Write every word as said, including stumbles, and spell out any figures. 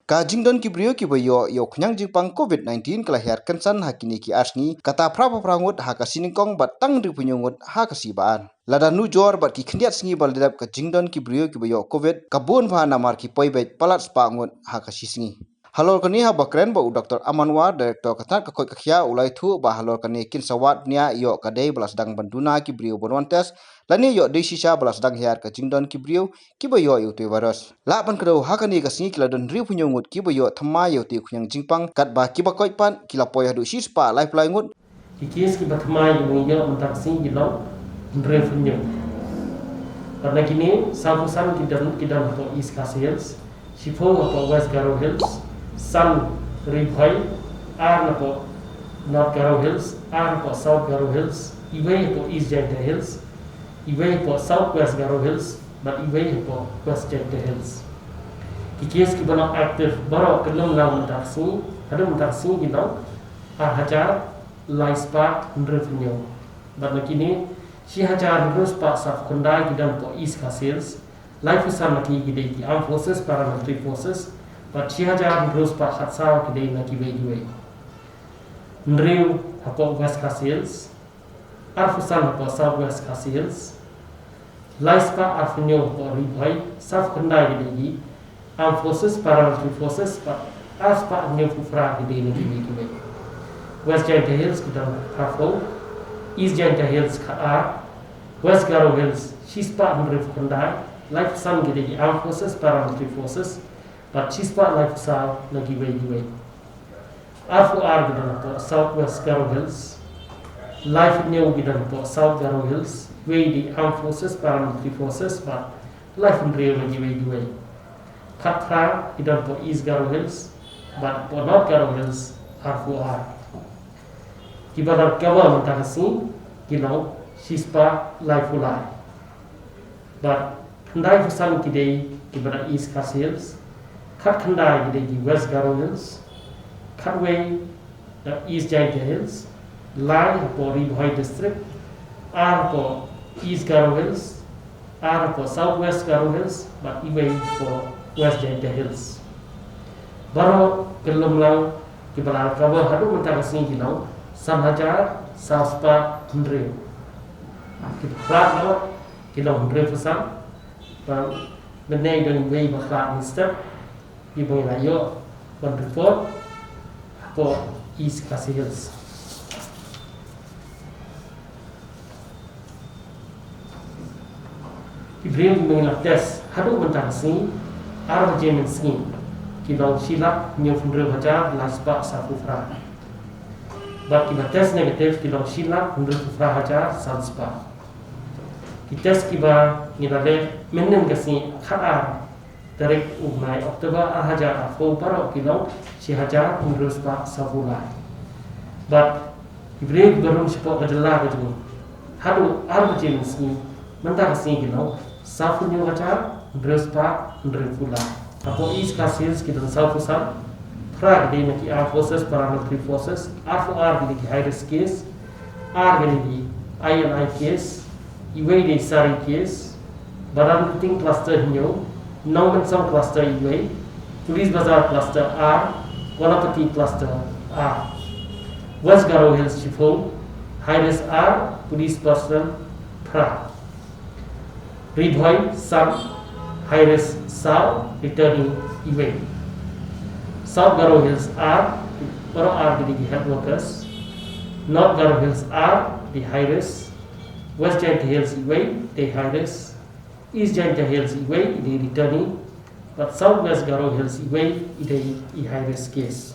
Ka jingdon ki briew kiba ïoh ïa u khñiang jingpang covid nineteen ka la hiar kynsan ha kine ki ar sngi, kata phra phew phra ngut ha ka sngi nyngkong bad tang hynriewphew hynñiew ngut ha ka sngi ba ar. Lada nujor bad ki khyndiat sngi ba la dep ka jingdon ki briew kiba ïoh covid ka bun bha namar ki poi beit palat spah ngut ha ka shi sngi. Halor kane haba kren bad u Doctor Aman War, Director ka tnat ka koit ka khiah, u la ïathuh ba halor kane kin sa wad bniah ïoh ka dei ba la sdang ban duna ki briew ban wan test lane ïoh dei shisha ba la sdang hiar ka jingdon ki briew kiba ïoh ïa utei u virus. Lah ban kdew ha kane ka sngi ki la don hynriewphew hynñiew ngut kiba ïoh thymmai ïa utei u khñiang jingpang, katba kiba koit pat ki la poi haduh shispah laiphew lai ngut. Ki case kiba thymmai kiba ngi ïoh mynta ka sngi ki long hynriewphew hynñiew. Bad na kine, sawphew san ki don, ki don hapoh East Khasi Hills, shiphew hapoh West Garo Hills, san Ri Bhoi, ar napoh North Garo Hills, ar hapoh South Garo Hills, iwei hapoh East Jaintia Hills, iwei hapoh South West Garo Hills, bad iwei hapoh West Jaintia Hills. Ki case kiba long active baroh kyllum lang mynta ka sngi, haduh mynta ka sngi ki long ar hajar lai spah hynriewphew hynñiew. Bad na kine, shi hajar hynriew spah sawphew khyndai ki don hapoh East Khasi Hills, laiphew san na ki ki dei ki Armed Forces, Paramilitary Forces, bad shi hajar hynriew spah khatsaw ki dei na kiwei kiwei. Hynriew hapoh West Khasi Hills, arphew san hapoh South West Khasi Hills, lai spah arphew hynñiew hapoh Ri Bhoi, sawphew khyndai ki dei ki Armed Forces, Paramilitary Forces, bad ar spah hynñiewphew phra ki dei na kiwei kiwei. West Jaintia Hills ki don phraphew, East Jaintia Hills khatar, West Garo Hills shi spah hynriewphew khyndai, laiphew san ki dei ki Armed Forces, Paramilitary Forces, bad shi spah laiphew saw na kiwei kiwei. Arphew ar ki don hapoh South West Garo Hills, laiphew hynñiew ki don hapoh South Garo Hills, wei dei Armed Forces, Paramilitary Forces, bad laiphew hynriew na kiwei kiwei. Khatphra ki don hapoh East Garo Hills, bad hapoh North Garo Hills, arphew ar. Kiba la recover mynta ka sngi ki long shispah laiphew lai. Bad khyndaiphew san ki dei kiba na East Khasi Hills, khatkhyndai ki dei ki West Garo Hills, khatwei na East Jaintia Hills, lai hapoh Ri Bhoi District, ar hapoh East Garo Hills, ar hapoh South West Garo Hills, bad iwei hapoh West Jaintia Hills. Baroh kyllum lang kiba la recover haduh mynta ka sngi ki long san hajar saw spah hynriew. Kiba khlad noh ki long hynriewphew san. Bad mynne don iwei ba khlad mynstep, iba ngi la ïoh ban report hapoh East Khasi Hills. Ki briew kiba ngi la test haduh mynta ka sngi, ar baje mynsngi, ki long shi lak hynñiewphew hynriew hajar lai spah sawphew phra. Bad kiba test negative ki long shi lak hynriewphew phra hajar san spah. Ki test kiba ngi la leh mynhynnin ka sngi, khatar tarik u bnai October ar hajar arphew, baroh ki long shi hajar hynriew spah sawphew lai. Bad ki briew kiba rung shapoh ka jylla ka jong ngi haduh ar baje mynsngi mynta ka sngi ki long sawphew hynñiew hajar hynriew spah hynriewphew lai. Hapoh East Khasi Hills ki don sawphew san, phra ki dei na ki Armed Forces, Paramilitary Forces, arphew ar ki dei ki high risk case, ar ki dei ki I L I case, iwei dei sari case, Baranputing cluster hynñiew, Nongmensong cluster iwei, Police Bazar cluster ar, Walapati cluster ar. West Garo Hills shiphew, high risk ar, police personnel phra. Ri Bhoi san, high risk saw, returning iwei. South Garo Hills ar, baroh ar ki dei ki health workers. North Garo Hills ar, dei high risk. West Jaintia Hills iwei, dei high risk. East Jaintia Hills iwei, dei returning. Bad South West Garo Hills iwei, dei i high risk case.